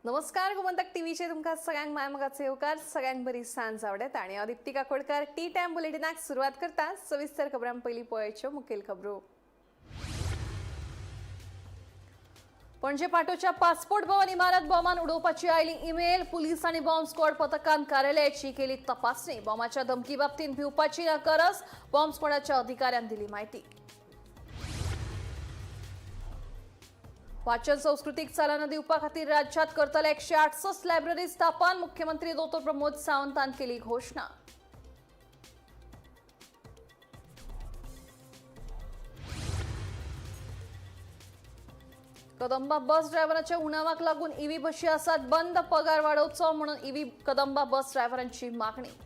नमस्कार, गोमंतक टीव्हीचे तुमकां सगळ्यांक मायमोगाचो येवकार. सगळ्यांक बरी सांज आवडेत आणि हांव दीप्ती काकोडकर टी टायम बुलेटिनाक सुरवात करता. सविस्तर खबरां पयलीं पळोवच्यो मुखेल खबरो. पणजे पाटोच्या पासपोर्ट भवन इमारत बॉमान उडोवपाची आयली इमेल. पुलीस आणि बॉम्ब स्क्वॉड पथकान कार्यालयाची केली तपासणी. बॉमाच्या धमकी बाबतीत भिवपाची ना गरज, बॉम्ब स्क्वॉडाच्या अधिकाऱ्यान दिली माहिती. वाचन संस्कृतीक चालना दिवपा खातीर राज्यात करतले 168 लायब्ररी स्थापन. मुख्यमंत्री दोतोर प्रमोद सावंतान केली घोषणा. कदंबा बस ड्रायव्हराच्या उणावाक लागून ईव्ही बशी आसात बंद. पगार वाडोवचो म्हणून ईव्ही कदंबा बस ड्रायव्हरांची मागणी.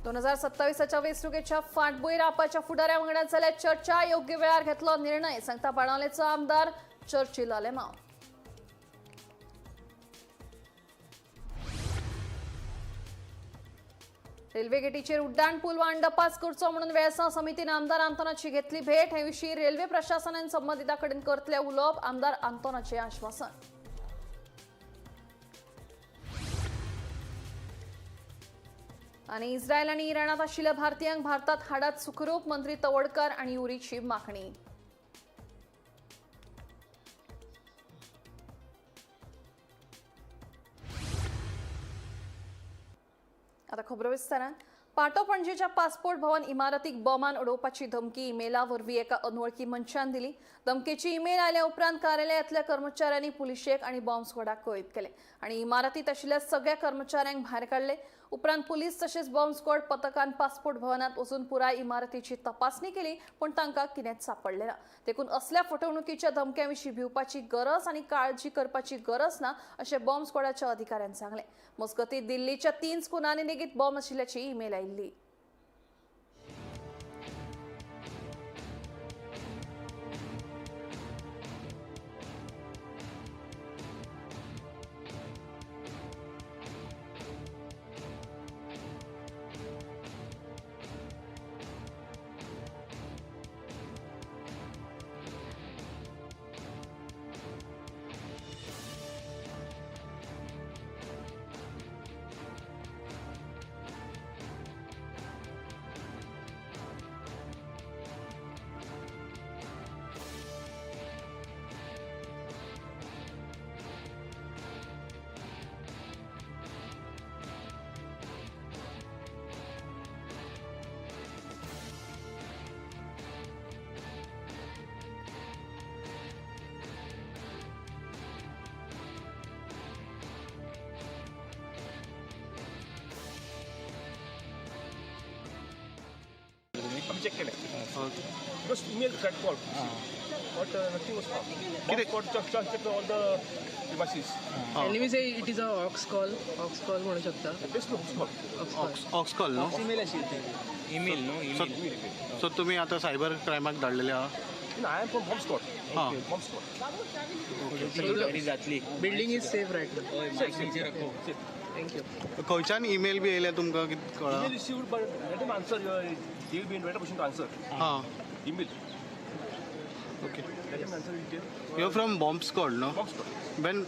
2027च्या वेंचणुकेच्या फाटभुंयेर आपाच्या फुडाऱ्या वांगडा जाल्या चर्चा. योग्य वेळार घेतलो निर्णय, सांगता बाणावलेचो आमदार चर्चिल आलेमाव. रेल्वे गेटीचेर उड्डाण पूल वा अंडरपास करचो म्हणून वेळसांव समितीन आमदार आंतोनाची घेतली भेट. हे विशीं रेल्वे प्रशासनान संबंदितां कडेन करतले उलोवप, आमदार आंतोनाचें आश्वासन. आणि इस्रायल आणि इराणात आशिल्ल्या भारतीयांक भारतात हाडात सुखरूप, मंत्री तवडकर आणि युरीची मागणी. आता खबरो विस्तारान. पाटो पणजेच्या पासपोर्ट भवन इमारतीक बॉमान उडोवपाची धमकी इमेला वरवीं एका अनवळखी मनशान दिली. धमकेची इमेल आयल्या उपरांत कार्यालयांतल्या कर्मचाऱ्यांनी पुलिशेक आनी बॉम्ब स्क्वॉडाक कळीत केलें आनी इमारतीत आशिल्ल्या सगळ्या कर्मचाऱ्यांक भायर काडले. उपरांत पुलीस तशेंच बॉम्ब स्क्वॉड पथकान पासपोर्ट भवनात वचून पुराय इमारतीची तपासणी केली, पूण तांकां कितेंच सापडलें ना. देखून असल्या फटवणुकीच्या धमक्यां विशीं भिवपाची गरज आनी काळजी करपाची गरज ना, अशें बॉम्ब स्क्वॉडाच्या अधिकाऱ्यान सांगलें. मजगतीं, दिल्लीच्या 3 स्कुलांनी लेगीत बॉम्ब आशिल्ल्याची इमेल आयिल्ली. आम्ही चेक केले because email threat call, but nothing was found. Bomb squad check all the devices. Enemy say it is a hoax call, hoax call म्हणू शकता. Best hoax call. Hoax call. Hoax call न्हू? Email आशिल्ली, email न्हू email. So तुमी आतां cyber क्रायमाक धाडलेले आहा? I am from bomb squad. हां. Bomb squad. तरी जातली. Building is safe right now. हय, मायक नीचे रखो. Thank you. खंयच्यान ईमेल बी येयल्या तुमकां कितें कळ्ळां? Email received, but let him answer. He will be in better position to answer. हां. Email. Okay. Let him answer detail. You from bomb squad न्हू? Bomb squad. बेन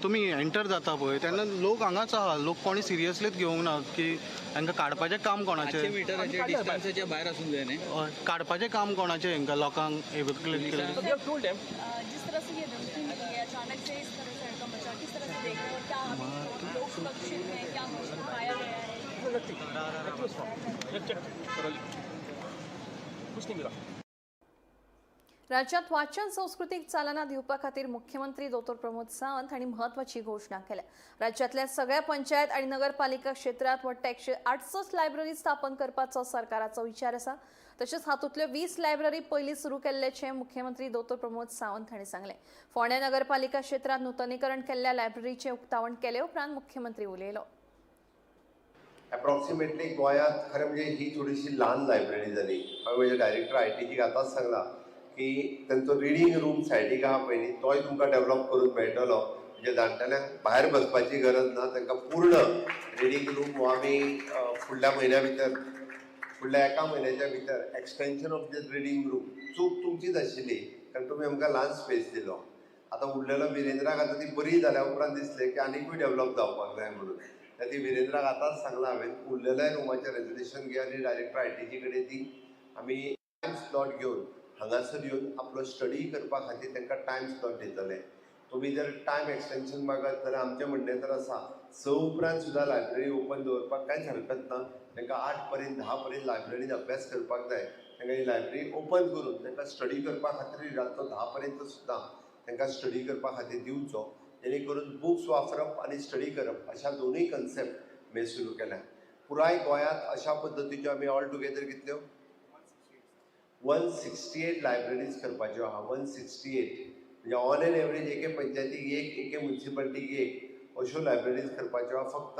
तुमी एंटर जाता पळय तेन्ना लोक हांगाच आहा, लोक कोणी सिरियसलीच घेवंक ना की हांकां काडपाचें काम 800 कोणाचें? मिटराच्या डिस्टन्साच्या भायर आसूंक जाय न्ही. हय, काडपाचें काम कोणाचें हांकां लोकांक evacuate केलें? So we have told them. जिस तरह से ये धमकी मिली है, अचानक से इस तरह से हड़कंप मचा, किस तरह से देख रहे हो और क्या अभी लोग सुरक्षित हैं, क्या कुछ पाया गया है? Nothing. Nothing was found. We have checked thoroughly. कुछ नहीं मिला. राज्यात वाचन संस्कृतीक चालना दिवपा खातीर मुख्यमंत्री दोतोर प्रमोद सावंत हांणी म्हत्वाची घोशणा केल्या. राज्यातल्या सगळ्या पंचायत आणि नगरपालिका क्षेत्रात वट्ट 168 लायब्ररी स्थापन करपाचो सरकाराचो विचार आसा. तशेंच हातूंतल्यो 20 लायब्ररी पयलीं सुरू केल्ल्याचें मुख्यमंत्री दोतोर प्रमोद सावंत हांणी सांगलें. फोंडें नगरपालिका क्षेत्रांत नुतनीकरण केल्ल्या लायब्ररीचें उक्तावण केले उपरांत मुख्यमंत्री उलयलो. अप्रॉक्सिमेटली गोंयांत खरें म्हणजे ही थोडीशी ल्हान लायब्ररी जाली. हांवें म्हज्या डायरेक्टर I टीजीक आतांच सांगलां की तेंचो रिडींग रूम सायडीक आहा पळय न्ही, तोय तुमकां डेवलप करून मेळटलो. म्हणजे जाणटेल्यांक भायर बसपाची गरज ना, तांकां पूर्ण रिडींग रूम हो आमी फुडल्या म्हयन्या भितर फुडल्या एका म्हयन्याच्या भितर extension of the reading room. चूक तुमचीच आशिल्ली, कारण तुमी आमकां ल्हान स्पेस दिलो. आतां उरलेलो विरेंद्राक आतां ती बरी जाल्या उपरांत दिसलें की आनीकूय डेवलप जावपाक जाय म्हणून. त्या ती विरेंद्राक आतांच सांगलां हांवें, उरलेल्या रुमाचें रेजोल्युशन घे आनी डायरेक्टर आयटीची कडेन दी. आमी टायम स्लॉट घेवन हांगासर येवन आपलो स्टडी करपा खातीर तांकां टायम स्लॉट दितले. तुमी जर टायम एक्सटेन्शन मागत जाल्यार आमचें म्हणणें तर आसा, 6 उपरांत सुद्दां लायब्ररी ओपन दवरपाक कांयच हरकत ना. तांकां 8 पर्यंत 10 पर्यंत लायब्ररीन अभ्यास करपाक जाय. तांकां ही लायब्ररी ओपन करून तांकां स्टडी करपा खातीर रातचो 10 पर्यंत सुद्दां तांकां स्टडी करपा खातीर दिवचो, जेणे करून बुक्स वापरप आनी स्टडी करप अशा दोनूय कन्सेप्ट आमी सुरू केल्या. पुराय गोंयांत अशा पद्दतीच्यो आमी ऑल टुगेदर कितल्यो 168 लायब्ररीज करपाच्यो आहा. 168 म्हणजे ऑन एन एवरेज एके पंचायतीक एक, एके मुन्सिपालिटीक एक अश्यो लायब्ररीज करपाच्यो आहा. फक्त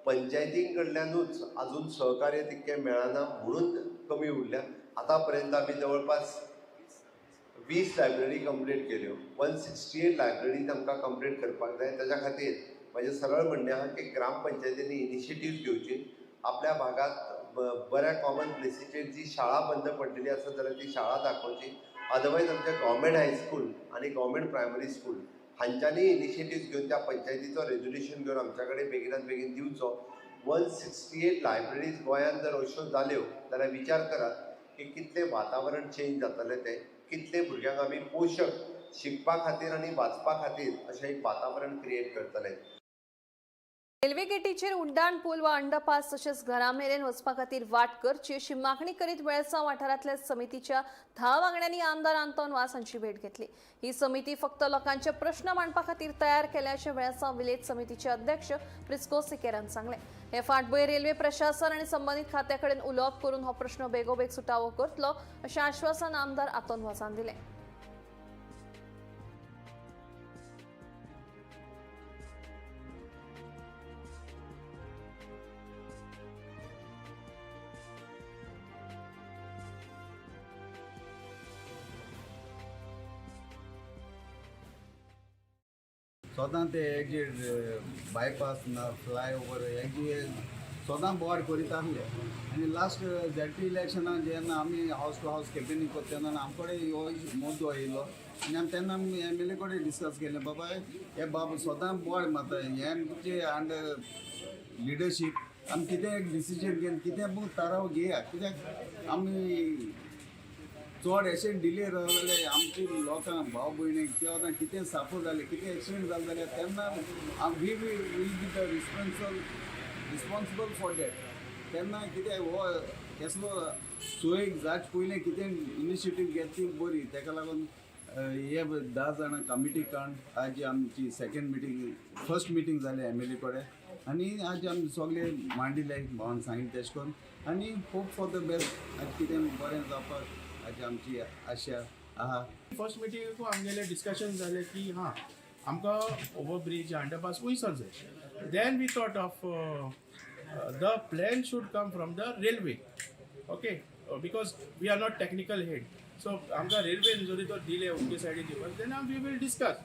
पंचायतीं कडल्यानूच आजून सहकार्य तितकें मेळना म्हणून कमी उरल्या. आतां पर्यंत आमी जवळपास 20 लायब्ररी कंप्लीट केल्यो. 168 लायब्ररीज आमकां कंप्लीट करपाक जाय. ताच्या खातीर म्हाजें सरळ म्हणणें आहा की ग्रामपंचायतींनी इनिशिएटीव घेवची. आपल्या भागांत बऱ्या कॉमन प्लेसीचेर जी शाळा बंद पडलेली आसा जाल्यार ती शाळा दाखोवची. अदरवायज आमच्या गव्हर्मेंट हायस्कूल आनी गव्हर्मेंट प्रायमरी स्कूल हांच्यांनी इनिशिएटीव घेवन त्या पंचायतीचो रेजोल्युशन घेवन आमच्या कडेन बेगिनात बेगीन दिवचो. 168 लायब्ररीज गोंयांत जर अश्यो जाल्यो जाल्यार विचार करात की कितलें वातावरण चेंज जातलें तें, कितले भुरग्यांक आमी पोशक शिकपा खातीर आनी वाचपा खातीर अशें एक वातावरण क्रिएट करतले. रेल्वे गेटीचेर उड्डाण पूल वा अंडरपास तशेंच घरा मेरेन वचपा खातीर वाट करची अशी मागणी करीत वेळसांव वाठारांतल्या समितीच्या 10 वांगड्यांनी आमदार आंतोन वास हांची भेट घेतली. ही समिती फक्त लोकांचे प्रश्न मांडपा खातीर तयार केल्या अशें वेळसांव विलेज समितीचे अध्यक्ष प्रिस्को सिकेरान सांगलें. हे फाटभुंयेर रेल्वे प्रशासन आनी संबंदीत खात्या कडेन उलोवप करून हो प्रश्न बेगोबेग सुटावो करतलो अशें आश्वासन आमदार आंतोन वासान दिलें. सदां ते एक्जीट बायपास ना फ्लायओवर एक्जीट सदां बोवाळ करीत आसले. आनी लास्ट झेडपी इलेक्शनाक जेन्ना आमी हावस टू हावस कॅम्पेनींग करता तेन्ना आम कडेन हो मुद्दो येयलो आनी आमी तेन्ना आमी एम एल ए कडेन डिस्कस केलें, बाबा हे बाब सदां बोवाळ मारता, हे आमचे अंडर लिडरशीप आमी कितें एक डिसिजन घेवन कितें थाराव घेया, कित्याक आमी चड अशें डिले जालें आमची लोकांक भाव भयणीक किंवा कितें साफर जालें, कितें एक्सिडेंट जालें जाल्यार तेन्ना we will be the responsible for that. तेन्ना कितें हो केसलो सोयीक जावचे पयलीं कितें इनिशिएटीव घेतली ती बरी. तेका लागून हे 10 जाणां कमिटी काडून आज आमची सेकेंड मिटींग फर्स्ट मिटींग जाली एम एल ए कडेन आनी आज आमी सगळे मांडिल्ले भावान सांगिल्लें तेश करून आनी होप फॉर the best आज कितें बरें जावपाक आज आमची आशा आहा. फर्स्ट मिटिंगेकू आमगेले डिस्कशन जालें की हां आमकां ओवरब्रीज अंडरपास वयसर जाय. Then we thought of the plan should come from the railway, okay, because we are not technical head. So आमकां रेल्वेन जरी तो दिले उमके सायडीन दिवपाक then we will discuss.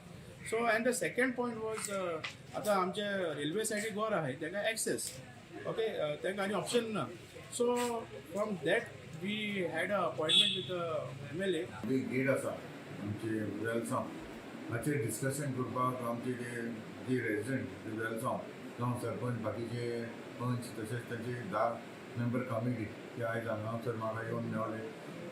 So and the second point was आतां आमचे रेल्वे सायडीक गोर आहाय तांकां एक्सेस, ओके, तांकां आनी ऑप्शन ना. So from that we had a appointment with the MLA. Gate आसा आमचे वेलसांव हाचेर डिस्कशन करपाक आमचे जे रेजिडंट वेलसांव जावं सरपंच बाकीचे पंच तशेंच तांचे 10 मेंबर कमिटी ते आयज हांगासर म्हाका येवन मेवले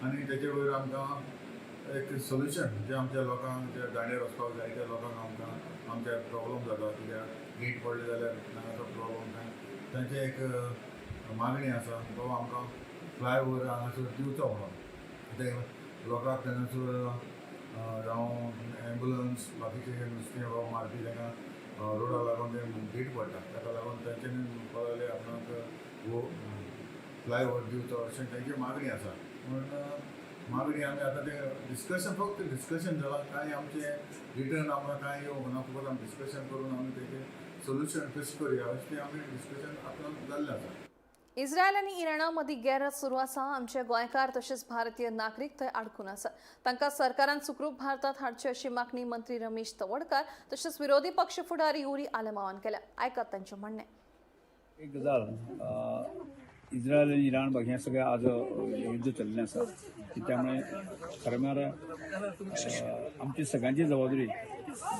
आनी तेचे वयर आमकां एक सोल्युशन जें आमच्या लोकांक जे दांड्यार वचपाक जाय त्या लोकांक आमकां आमच्या प्रॉब्लम जाता कित्याक गेट पडले जाल्यार तांकां प्रॉब्लम कांय तांचें एक मागणी आसा बाबा आमकां फ्लायओवर हांगासर दिवचो म्हणून ते लोकांक तांगासर जावं एम्बुलन्स बाकीचे नुस्तें बाबा मारपी तांकां रोडा लागून ते गेट पडटा ताका लागून तांच्यांनी म्हणपाक लागले आपणाक वो फ्लायओवर दिवचो अशें तांची मागणी आसा. म्हणून मागणी आमी आतां तें डिस्कशन फक्त डिस्कशन जालां, कांय आमचें रिटर्न आमकां कांय येवंक ना, फकत आमी डिस्कशन करून आमी तेजें सोल्युशन कशें करुया अशें तें आमी डिस्कशन आपणाक जाल्लें आसा. इस्रायल आनी इराणा मदीं गैरत सुरू आसा. आमचे गोंयकार तशेंच भारतीय नागरीक थंय आडकून आसात. तांकां सरकारान सुखरूप भारतांत हाडचे अशी मागणी मंत्री रमेश तवडकार तशेंच विरोधी पक्ष फुडारी युरी आलेमावान केल्या. आयकात तांचें म्हणणें. एक गजाल, इस्रायल आनी इराण बाकी हें सगळें आज युद्ध चल्लें आसा त्यामुळे खरें म्हळ्यार आमची सगळ्यांची जबाबदारी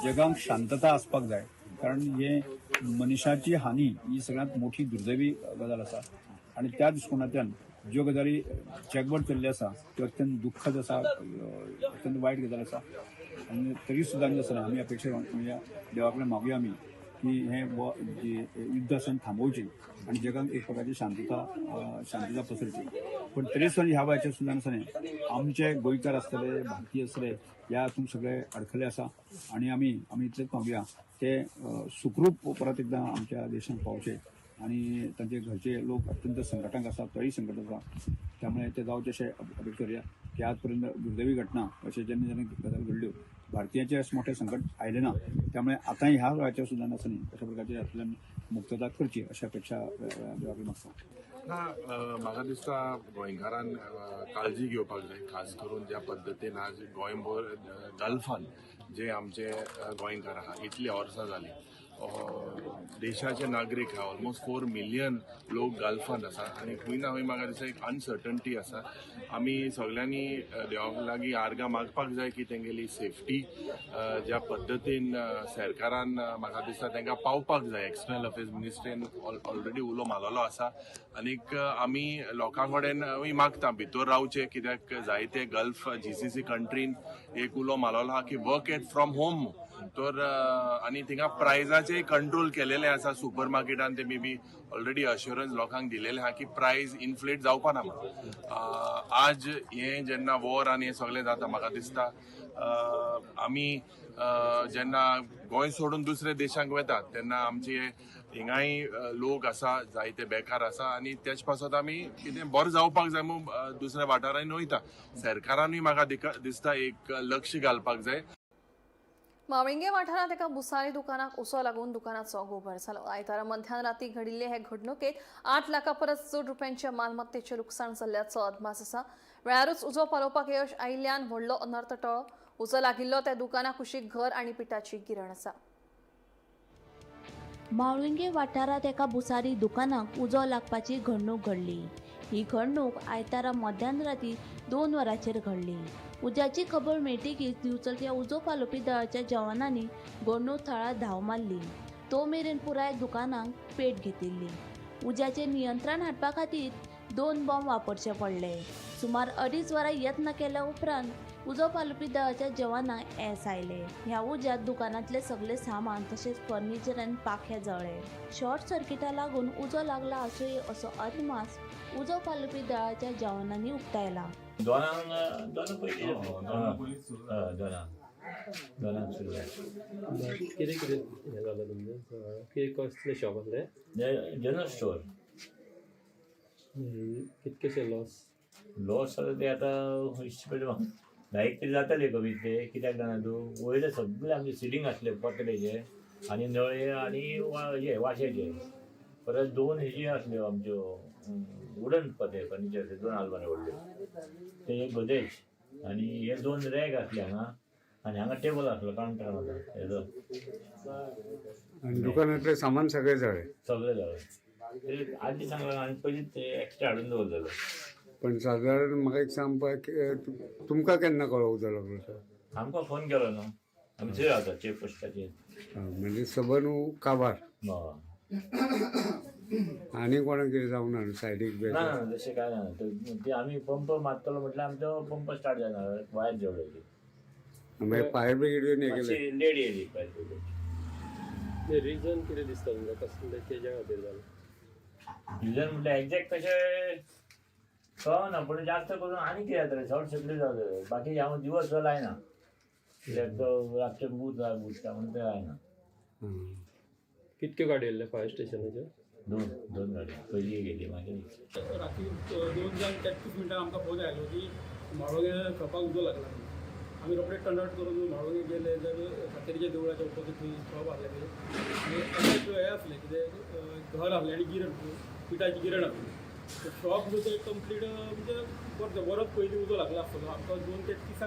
जगांक शांतता आसपाक जाय, कारण हे मनशाची हानी ही सगळ्यांत मोठी दुर्दैवी गजाल आसा आनी त्या दृश्टिकोनांतल्यान ज्यो गजाली जगभर चल्ल्यो आसा त्यो अत्यंत दुख्खद आसा, अत्यंत वायट गजाल आसा. आनी तरी सुद्दां आसतना आमी अपेक्षा म्हणजे देवा कडेन मागुया आमी की हे युद्ध आसा थांबोवचें आनी जगांत एक प्रकारची शांतता पसरची. पण तरी सुद्दां ह्या वेळाचेर सुद्दां आसतना आमचे गोंयकार आसतले, भारतीय आसतले, ह्या हातूंत सगळे अडखले आसा आनी आमी आमी इतलेंच मागुया ते सुखरूप परत एकदां आमच्या देशांत पावचे आनी तांचे घरचे लोक अत्यंत संकटांक आसा, तोय संकट आसा, त्यामुळे ते जावचे अशें अपेक्षा करुया की आजपर्यंत दुर्दैवी घटना अशें जेन्ना जेन्ना गजाल घडल्यो भारतीयांचें अशें मोठें संकट आयलें ना, त्यामुळे आतांय ह्या वेळाचेर सुद्दां आसना अशा प्रकारची हातूंतल्यान मुक्तता करची अशी अपेक्षा देवा कडेन मागता. ना, म्हाका दिसता गोंयकारान काळजी घेवपाक जाय, खास करून ज्या पद्दतीन आज गोंयभर गल्फान जे आमचे गोंयकार आहा इतली वर्सां जाली देशाचे नागरीक आहा, ऑलमोस्ट 4 मिलियन लोक गल्फान आसा आनी खंय ना खंय म्हाका दिसता एक अनसर्टन्टी आसा. आमी सगळ्यांनी देवा लागीं आर्गां मागपाक जाय की तेंगेली सेफ्टी ज्या पद्दतीन सरकारान म्हाका दिसता तांकां पावपाक जाय. एक्सटर्नल अफेर्स मिनिस्ट्रीन ऑलरेडी उलो मारलेलो आसा आनीक आमी लोकां कडेन मागता भितर रावचे, कित्याक जायते गल्फ GCC कंट्रीन एक उलो मारलेलो आहा की वर्क एट फ्रॉम होम, तर आनी थिंगा प्रायजाचे कंट्रोल केलेले आसा. सुपर मार्केटान ते मे बी ऑलरेडी अश्युरन्स लोकांक दिलेले आहा की प्रायज इन्फ्लेट जावपा ना म्हणून. आज हें जेन्ना वॉर आनी हें सगळें जाता म्हाका दिसता आमी जेन्ना गोंय सोडून दुसऱ्या देशांक वतात तेन्ना आमचे हिंगाय लोक आसा जायते बेकार आसा आनी तेच पासत आमी कितें बरें जावपाक जाय म्हूण दुसऱ्या वाठारांनी वयता. सरकारानूय म्हाका दिसता एक लक्ष घालपाक जाय. मावळिंगे वाठारांत एका भुसारी दुकानाक उसो लागून दुकानाचो गोबर जालो. आयतारा मध्यान राती घडिल्ले हे घडणुकेत 8 लाखां परस चड रुपयांच्या मालमत्तेचें लुकसाण जाल्ल्याचो अदमास आसा. वेळारूच उजो पालोवपाक यश आयिल्ल्यान व्हडलो अनर्थ टळ्ळो. उजो लागिल्लो त्या दुकाना कुशीक घर आनी पिठाची गिरण आसा. मावळिंगे वाठारांत एका भुसारी दुकानाक उजो लागपाची घडणूक घडली. ही घडणूक आयतारा मध्यान राती 2 वरांचेर घडली. उज्याची खबर मेळटकीच दिवचलच्या उजो पालोवपी दळाच्या जवानांनी घडणूक थळार धांव मारली. तो मेरेन पुराय दुकानाक पेट घेतिल्ली. उज्याचें नियंत्रण हाडपा खातीर 2 बॉम्ब वापरचे पडले. सुमार 2.5 वरां यत्न केल्या उपरांत उजो पालोवपी दळाच्या जवानांक येस आयलें. ह्या उज्यांत दुकानांतलें सगळें सामान तशेंच फर्निचर आनी पाखे जळ्ळे. शॉर्ट सर्किटा लागून उजो लागला आसुये असो अदमास उजो पालोवपी दळाच्या जवानांनी उक्तायला. दोनांक पयलीं दोनांक सुरू जालें. कितें कितें हें जालें तुमचें? कितें कसलें शॉप आसलें? General store. कितकेशे लॉस? लॉस जाता ते आतां इस्टिमेट 10 तरी जाताले कमी ते, कित्याक जाणा तूं वयले सगळे आमचे सिलींग आसले पत्र्याचे आनी नळे आनी हे वाशेचे, परत 2 हेजी आसल्यो आमच्यो वुडन पत्रे फर्निचर, 2 आलमारी व्हडल्यो, ते एक गोदरेज आनी हे 2 रॅक आसले हांगा आनी हांगा टेबल आसलो कावंटर आसलो हेजो. आनी दुकानांतलें सामान सगळें जळ्ळें? सगळें जळ्ळें. आदीं सांगलां आनी पयलींच ते एक्स्ट्रा हाडून दवरलेलो. पण सादारण म्हाका एक सांग पळय, तुमकां केन्ना कळ्ळो उजो लागलो तो? आमकां फोन केलो न्हू, आमी थंय रावता चेक पोस्टाचेर. म्हणजे सबंद काबार. आनी कोणाक कितें जावंक ना सायडीक? ना ना तशें कांय ना. ते आमी पंप मारतलो म्हटल्यार आमचो पंप स्टार्ट जायना, वायर जळ्ळी. मागीर फायर ब्रिगेड येवन हें केलें? लेट येयली फायर ब्रिगेड. रिजन कितें दिसता तुमकां कसलें तेज्या खातीर जालें? रिजन म्हटल्यार एक्झॅक्ट तशें कळना, पूण जास्त करून आनी कितें जातलें, शॉर्ट सर्कीट जातलें. बाकी हांव दिवस लायना, कित्याक तो रातचें बूत बुडटा म्हणून तें लायना. कितक्यो गाडी येयल्ले फायर स्टेशनाचेर? दोन गाडी, पयली गेली मागीर. राती 2:33 आमकां फोन आयलो की म्हाळोंगे शॉपाक उजो लागला. आमी रोखडे टर्न आउट करून म्हाळोंगे गेले जाल्यार सातेरीच्या देवळाच्या ऑपोजीट थंय शॉप आसलें आनी हें आसलें कितें घर आसलें आनी गिरण, पिठाची गिरण आसली. शॉप जो ते कंप्लीट म्हणजे बरोच पयलीं उजो लागला आसतलो. आमकां 2:33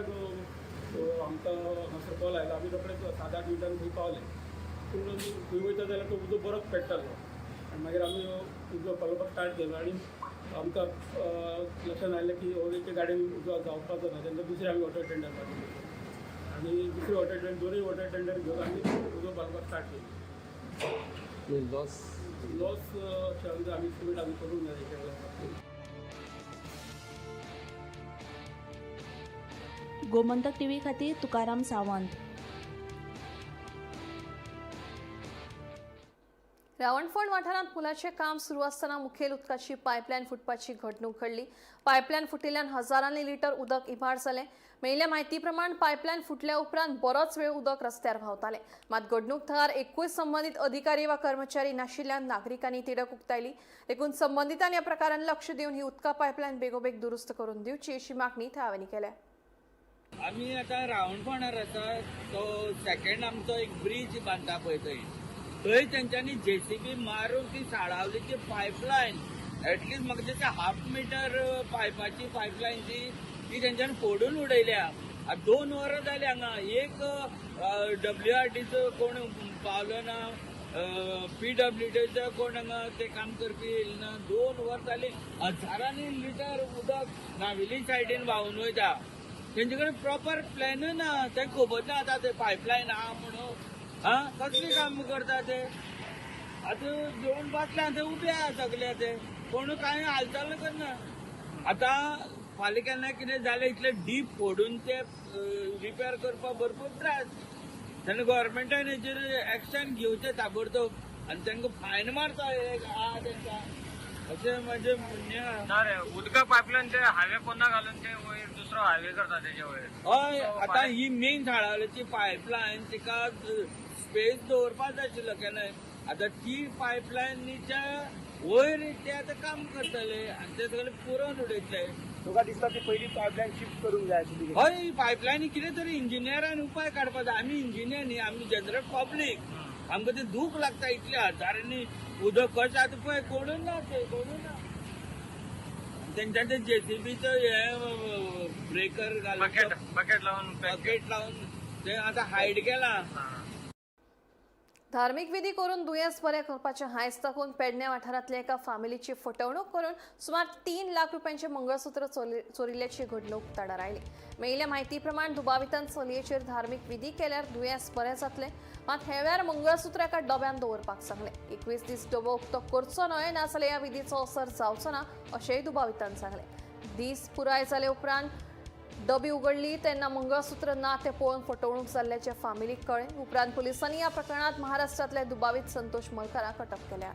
आमकां हांगासर कॉल आयलो. आमी रोखडे 7-8 मिनटान थंय पावले. पूण थंय वयता जाल्यार तो उजो बरोच पेट्टालो आनी मागीर आमी उजो पालोवपाक स्टार्ट केलो आनी आमकां लक्षांत आयलें की हो एके गाडयेन उजो जावपाचो ना, तेन्ना दुसरी आमी वॉटर टेंडर मारली आनी दुसरी वॉटर टेंडर, दोनूय वॉटर टेंडर घेवन आमी उजो बांदपाक स्टार्ट केली. लॉस लॉस अशें आमी एस्टिमेट आमी करूंक ना हेच्या. गोमंतक टीव्ही खातीर तुकाराम सावंत. रावणफोंड वाठारांत पुलाचें काम सुरू आसतना मुखेल उदकाची पायपलायन फुटपाची घडणूक घडली. पायपलायन फुटिल्ल्यान हजारांनी लिटर उदक इबाड जालें. मेळिल्ल्या म्हायती प्रमाण पायपलायन फुटल्या उपरांत बरोच वेळ उदक रस्त्यार व्हांवतालें. मात घडणूक थळार एकूय संबंदीत अधिकारी वा कर्मचारी नाशिल्ल्यान नागरिकांनी तिडक उक्तायली. देखून संबंदितांनी ह्या प्रकारान लक्ष दिवन ही उदका पायपलायन बेगोबेग दुरुस्त करून दिवची अशी मागणी थळाव्यांनी केल्या. आमी आतां रावणफोंडार आसा, तो सेकंड आमचो एक ब्रीज बांदता पळय थंय थंय तेंच्यांनी जेसीबी मारून ती साळावलीची पायपलायन एटलिस्ट म्हाका दिसता हाफ मिटर पायपाची पायपलायन ती तेंच्यांनी फोडून उडयल्या. आतां 2 वरां जाली हांगा एक WRDचो कोण पावलो ना, PWDचो कोण हांगा ते काम करपी येयले ना. 2 वरां जाली हजारांनी लिटर उदक नावेली सायडीन व्हांवून वयता. तेंचे कडेन प्रॉपर प्लॅनूय ना, तें खबर ना आतां ते पायपलायन आहा म्हणून. आं कसलें काम करता ते? आतां जेवण बसले ते उबे आहा सगळे, ते कोण कांय हालचाल करना. आतां फाल्यां केन्ना कितें जालें इतलें डीप फोडून ते रिपेर करपाक भरपूर त्रास. तेन्ना गव्हर्मेंटान हेजेर एक्शन घेवचें ताबडतोब आनी तांकां फायन मारता एक आहा तेंकां, अशें म्हाजें म्हणणें आहा. उदका पायपलायन ते हायवे पोंदा घालून ते वयर दुसरो हायवे करता तेजे वयर. हय, आतां ही मेन साळावलेची पायपलायन तिका स्पेस दवरपाक जाय आशिल्लो केन्नाय. आतां ती पायपलायनीच्या वयर ते आतां काम करतले आनी ते सगळे पुरोवन उडयतले. तुका दिसता ती पयली पायपलायन शिफ्ट करूंक जाय आशिल्ली? हय, पायपलायनी कितें तरी इंजिनियरान उपाय काडपाक जाय. आमी इंजिनियर न्ही, आमी जनरल पब्लीक, आमकां ते दूख लागता इतले हजारांनी उदक कशें आतां पळय कोणूय ना, ते कोणूय ना. तेंच्या ते जेसीबीचो हे ब्रेकर घालून बकेट लावन ते आतां हायड केला. धार्मिक विधी करून दुयेंस बरें करपाचें हांयस दाखोवन पेडणे वाठारांतल्या एका फामिलीची फटवणूक करून सुमार 3 लाख रुपयांचें मंगळसूत्र चोरिल्ल्याची घडणूक उक्ताडार आयली. मेळिल्ल्या म्हायती प्रमाण दुबावितान चलयेचेर धार्मिक विधी केल्यार दुयेंस बरें जातलें, मात हे वेळार मंगळसूत्र एका डब्यान दवरपाक सांगलें. 21 दीस डबो उक्तो करचो न्हय, नाजाल्यार ह्या विधीचो असर जावचो ना अशेंय दुबावितान सांगलें. दीस पुराय जाले उपरांत डबी उगडली तेन्ना मंगळसूत्र ना ते पळोवन फटवणूक जाल्ल्याचें फामिलीक कळ्ळें. उपरांत पुलिसांनी ह्या प्रकरणांत महाराष्ट्रांतल्या दुबावीत संतोष मलकाराक अटक केल्या.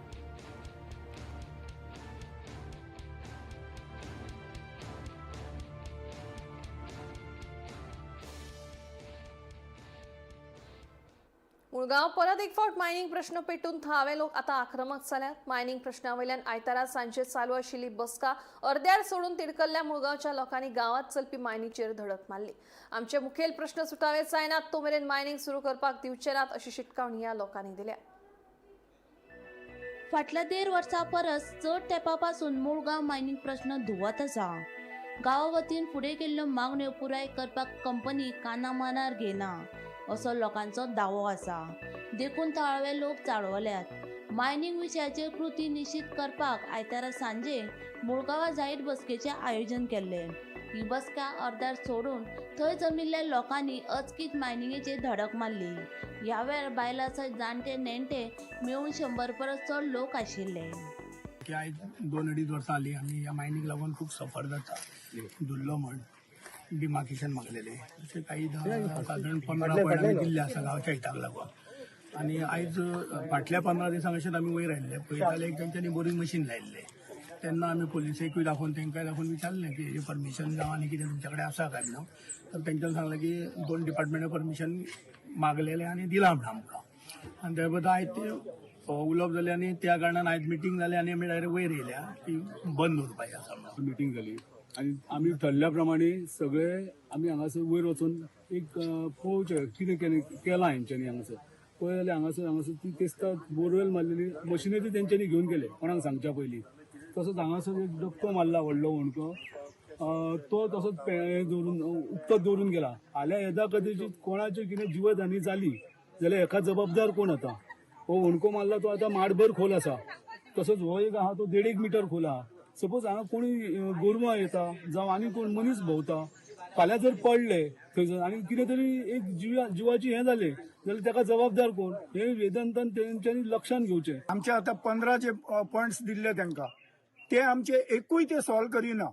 मुळगांव परत एक फावट मायनिंग प्रश्न पेटून थळावे लोक आतां आक्रमक जाल्यात. मायनिंग प्रश्ना वयल्यान आयतारा सांजे चालू आशिल्ली बसका अर्द्यार सोडून तिडकल्ल्या मुळगांवच्या लोकांनी गांवांत चलपी मायनीचेर धडक मारली. आमचे मुखेल प्रश्न सुटावे जायनात तो मेरेन मायनिंग सुरू करपाक दिवचे नात अशी शिटकावणी ह्या लोकांनी दिल्या. फाटल्या 1.5 वर्सां परस चड तेंपा पासून मुळगांव मायनिंग प्रश्न धुवत आसा. गांवा वतीन फुडें केल्ल्यो मागण्यो पुराय करपाक कंपनी काना मानार घेना असो लोकांचो दावो आसा. देखून थळावे लोक चाळवल्यात. मायनिंग विशयाचेर कृती निश्चित करपाक आयतारा सांजे मुळगांवां जाहीर बसकेचें आयोजन केल्लें. ही बसका अर्दार सोडून थंय जमिल्ल्या लोकांनी अचकीत मायनिंगेचेर धडक मारली. ह्या वेळार बायलां सयत जाणटे नेणटे मेळून 100 परस चड लोक आशिल्ले. की आयज 2-2.5 वर्सां जालीं आमी ह्या मायनीक लागून खूब सफर जाता. धुल्लो म्हण डिमार्केशन मागलेले अशे काही सादारण 15 पॉयंट आमी दिल्ले आसा गांवच्या हिताक लागून. आनी आयज फाटल्या 15 दिसांक अशेंच आमी वयर आयिल्ले पळयताले एक तेंच्यांनी बोरींग मशीन लायिल्लें. तेन्ना आमी पोलिसेकूय दाखोवन तांकांय दाखोवन विचारलें की हेजें परमिशन जावं आनी कितें तुमच्या कडेन आसा काय म्हणून. तर तेंच्यांनी सांगलें की 2 डिपार्टमेंटा परमिशन मागलेलें आनी दिलां म्हण आमकां. आनी त्या बद्दल आयज ते उलोवप जालें आनी त्या कारणान आयज मिटींग जाली आनी आमी डायरेक्ट वयर येयल्या की बंद दवरपाचें आसा म्हणून. मिटींग जाली आनी आमी ठरल्या प्रमाणे सगळे आमी हांगासर वयर वचून एक पळोवचें कितें केलां हेंच्यांनी. हांगासर पळय जाल्यार हांगासर ती तेस्ता बोरवेल मारलेली मशिनरी तेंच्यांनी घेवन गेले कोणाक सांगच्या पयलीं. तसोच हांगासर एक डबको मारला व्हडलो होणको, तो तसोच दवरून उक्तो दवरून गेला. हाल्यां येदा कदाचीत कोणाची कितें जिवतहानी जाली जाल्यार हेका जबाबदार कोण? आतां हो होणको मारला तो आतां माडभर खोल आसा, तसोच हो एक आहा तो 1.5 मिटर खोल आहा. सपोज हांगा कोणी गोरवां येता जावं आनी कोण मनीस भोंवता, फाल्यां जर पडले थंयसर आनी कितें तरी एक जिवाची हें जालें जाल्यार ताका जबाबदार कोण, हे वेदांतान तेंच्यांनी लक्षांत घेवचें. आमचे आतां 15 जे पॉयंट्स दिल्ले तांकां ते आमचे एकूय ते सॉल्व करिना.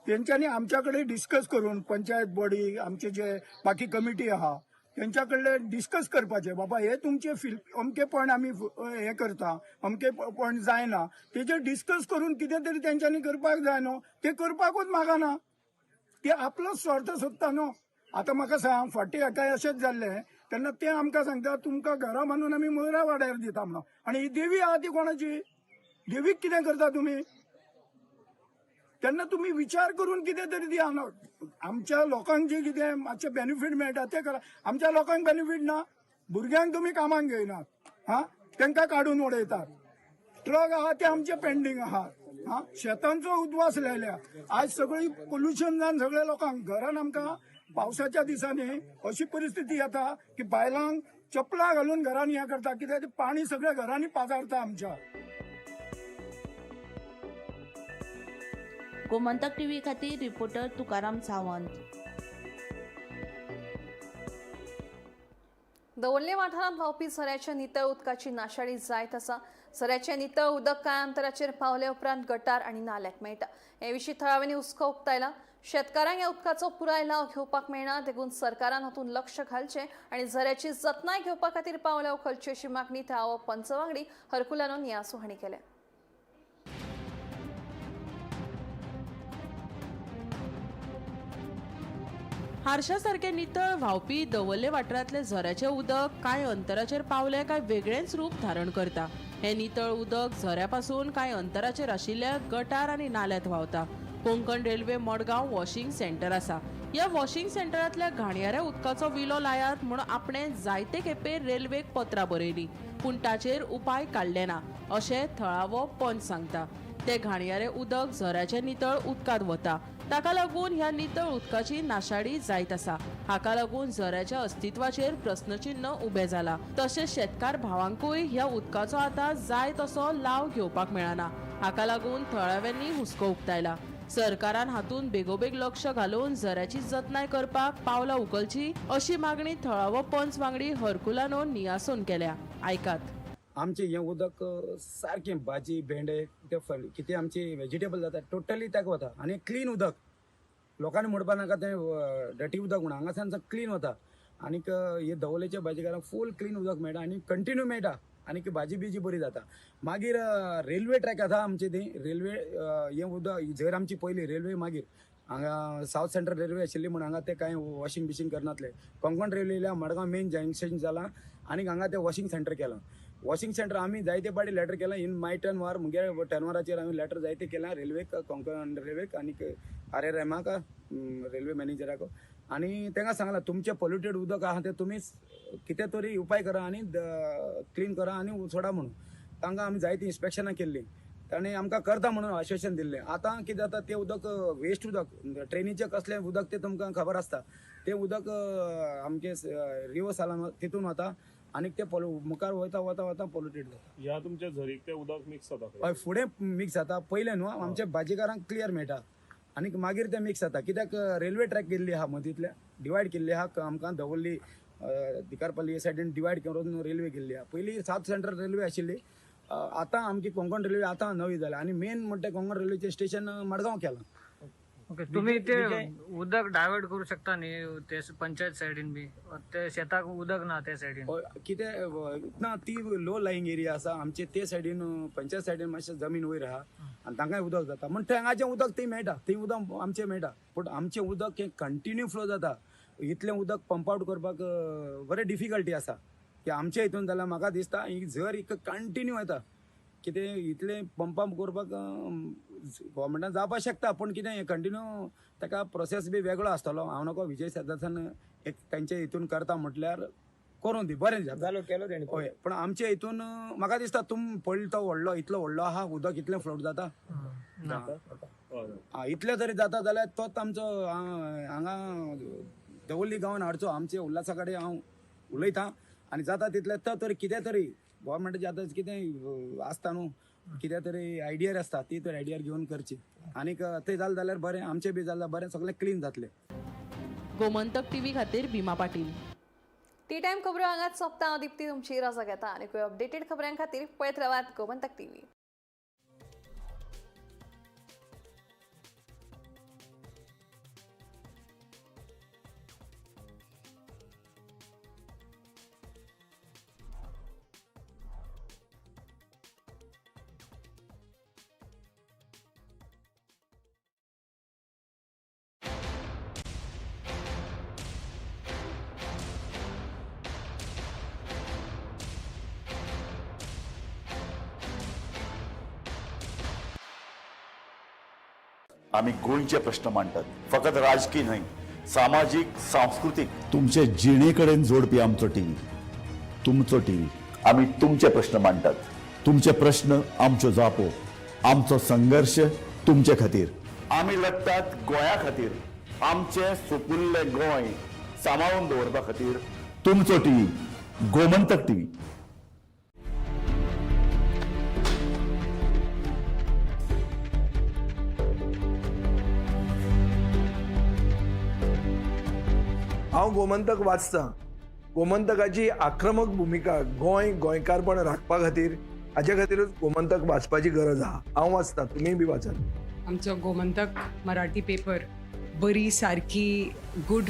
तेंच्यांनी आमच्या कडेन डिस्कस करून पंचायत बॉडी आमचे जे बाकी कमिटी आहा तेंच्या कडले डिस्कस करपाचे, बाबा हे तुमचे अमके पॉयंट आमी हे करता, अमके पॉयंट जायना, तेजेर डिस्कस करून कितें तरी तेंच्यांनी करपाक जाय न्हू. ते करपाकूच मागना, ते आपलोच स्वार्थ सोदता न्हू. आतां म्हाका सांग, फाटीं एका अशेंच जाल्लें तेन्ना ते आमकां सांगता तुमकां घरां बांदून आमी मोयरा वाड्यार दिता म्हणून, आनी ही देवी आहा ती कोणाची, देवीक कितें करता तुमी? तेन्ना तुमी विचार करून कितें तरी दिया न्हू. आमच्या लोकांक जे कितें मातशें बेनिफीट मेळटा तें करा. आमच्या लोकांक बेनिफीट ना, भुरग्यांक तुमी कामाक घेयनात, हा तांकां काडून उडयतात. ट्रक आहा ते आमचे पेंडींग आहा, हा शेतांचो उद्वास लायल्या. आज सगळी पोल्युशन जावन सगळ्या लोकांक घरान आमकां पावसाच्या दिसांनी अशी परिस्थिती येता की बायलांक चपलां घालून घरान हें करता, कित्याक पाणी सगळ्या घरांनी पाजारता आमच्या. गोमंतक टीव्ही खातीर रिपोर्टर तुकाराम सावंत. दवर्ले वाठारांत व्हांवपी झऱ्याच्या नितळ उदकाची नाशाडी जायत आसा. झऱ्याचें नितळ उदक कांय अंतराचेर पावले उपरांत गटार आनी नाल्याक मेळटा. हे विशीं थळाव्यांनी हुस्को उक्तायला. शेतकारांक ह्या उदकाचो पुराय लाव घेवपाक मेळना, देखून सरकारान हातूंत लक्ष घालचें आनी झऱ्याची जतनाय घेवपा खातीर पावलां उखलची अशी मागणी थळावो पंच वांगडी हरकुलानो नियासो हांणी केल्या. हारशा सारखे नितळ व्हांवपी दवर्ले वाठारांतले झऱ्याचें उदक कांय अंतराचेर पावलें काय वेगळेंच रूप धारण करता. हें नितळ उदक झऱ्या पासून कांय अंतराचेर आशिल्ल्या गटार आनी नाल्यांत व्हांवता. Konkan railway Madgaon washing centre आसा. ह्या वॉशिंग सेंटरांतल्या घाणयाऱ्या उदकाचो विलो लायात म्हूण आपणें जायते खेपे रेल्वेक पत्रां बरयलीं, पूण ताचेर उपाय काडले ना अशें थळावो पंच सांगता. ते घाणयारे उदक झऱ्याचें नितळ उदकांत वता, ताका लागून ह्या नितळ उदकाची नाशाडी जायत आसा. हाका लागून झऱ्याच्या अस्तित्वाचेर प्रस्नचिन्ह उबें जाला. तशेंच शेतकार भावांकूय ह्या उदकाचो आतां जाय तसो लाव घेवपाक मेळना. हाका लागून थळाव्यांनी हुस्को उक्तायला. सरकारान हातूंत बेगोबेग लक्ष घालून झऱ्याची जतनाय करपाक पावलां उखलची अशी मागणी थळावो पंच वांगडी हरकुलानो नियासून केल्या. आयकात. आमचें हें उदक सारकें भाजी भेंडे ते कितें आमचे वेजिटेबल जाता टोटली ताका वता आनी क्लीन उदक. लोकांनी म्हणपा नाका तें डटी उदक म्हणून, हांगासान क्लीन वता. आनीक हे दवलेच्या भाजीकारांक फूल क्लीन उदक मेळटा आनी कंटिन्यू मेळटा आनीक भाजी बिजी बरी जाता. मागीर रेल्वे ट्रॅक आसा आमचे ती रेल्वे हें उदक झर आमची पयली रेल्वे, मागीर हांगा सावथ सेंट्रल रेल्वे आशिल्ली म्हूण हांगा ते कांय वॉशिंग बिशींग करनासले. Konkan railway Madgaon main junction जालां आनीक हांगा ते वॉशिंग सेंटर केलां. वॉशिंग सेंटर आमी जायते पाटी लेटर केलां इन my टर्नवार, मुगे टर्नवाराचेर आमी लेटर जायते केलां रेल्वेक, कोंकण रेल्वेक आनीक आर.आर.एमाक, रेल्वे मॅनेजराक, आनी तांकां सांगलां तुमचें पोल्युटेड उदक आहा तें तुमी कितें तरी उपाय करा आनी क्लीन करा आनी सोडा म्हणून. तांकां आमी जायतीं इन्स्पेक्शनां केल्लीं, ताणें आमकां करता म्हणून आश्वासन दिल्लें. आतां कितें जाता तें उदक वेस्ट उदक, ट्रेनीचें कसलें उदक तें तुमकां खबर आसता, तें उदक आमचें रिवर सालान तितून वता आनी ते मुखार वयता वता वता पोल्युटेड जाता. ह्या तुमच्या झरीक तें उदक मिक्स जाता? हय, फुडें मिक्स जाता. पयलें न्हू आमच्या भाजीकारांक क्लियर मेळटा आनी मागीर तें मिक्स जाता, कित्याक रेल्वे ट्रॅक गेल्ली आहा मदींतल्या, डिवायड केल्ली आहा आमकां दवर्ली दिकारपल्ली हे सायडीन डिवायड करून रेल्वे केल्ली आहा. पयलीं सावथ सेंट्रल रेल्वे आशिल्ली, आतां आमची कोंकण रेल्वे आतां नवी जाल्या आनी मेन म्हणटा कोंकण रेल्वेचें स्टेशन मडगांव केलां. ओके, तुम्ही ते उदक डायवर्ट करू शकता न्ही ते पंचायत सायडीन बी, ते शेताक उदक ना त्या सायडीन? कितें ना, ती लो लाईंग एरिया आसा आमचे ते सायडीन, पंचायत सायडीन मातशें जमीन वयर आहा आनी तांकांय उदक जाता म्हण हांगाचें उदक थंय मेळटा, थंय उदक आमचें मेळटा. पूण आमचें उदक हें कंटिन्यू फ्लो जाता, इतलें उदक पंप आवट करपाक बरें डिफिकल्टी आसा की आमच्या हितून जाल्यार म्हाका दिसता ही झर एक कंटिन्यू येता. कितें इतलें पंप अप करपाक गव्हर्मेंटान जावपाक शकता, पूण कितें कंटिन्यू ताका प्रोसेस बी वेगळो आसतलो. हांव नको विजय सरदेसान एक तांचे हितून करता म्हटल्यार करूं दी, बरें जालो केलो तेणी. हय, पूण आमच्या हितून म्हाका दिसता तुम पडलो तो व्हडलो इतलो व्हडलो आहा उदक इतलें फ्लोट जाता, इतलें जरी जाता जाल्यार तोच आमचो हांगा दवर्ली गांवान हाडचो. आमचे उल्हासा कडेन हांव उलयतां आनी जाता तितलें तो तरी कितें तरी गव्हर्मेंटाचें आतां कितें आसता न्हू कितें तरी आयडियार आसता ती तर आयडियार घेवन करची आनीक तें जालें जाल्यार बरें, आमचें बी जालें बरें, सगळें क्लीन जातलें. गोमंतक टीव्ही खातीर भीमा पाटील. टी टायम खबरो हांगाच सोंपता. हांव दीप्ती तुमची रजा घेता आनी अपडेटेड खबरां खातीर पळयत रावात गोमंतक टीव्ही. आमी गोंयचे प्रश्न मांडटात, फकत राजकी न्हय, सामाजीक, सांस्कृतीक, तुमचे जिणे कडेन जोडपी आमचो टीव्ही, तुमचो टीव्ही. आमी तुमचे प्रश्न मांडटात, तुमचे प्रश्न आमच्यो जापो, आमचो संघर्श तुमचे खातीर. आमी लढटात गोंया खातीर, आमचें सुपुल्लें गोंय सांबाळून दवरपा खातीर. तुमचो टीव्ही, गोमंतक टीव्ही. हांव गोमंतक वाचतां. गोमंतकाची आक्रमक भुमिका गोंय गोंयकारपण राखपा खातीर, हाजे खातीरूच गोमंतक वाचपाची गरज आहा. हांव वाचतां, तुमीय बी वाचात. आमचो गोमंतक मराठी पेपर बरी सारकी गुड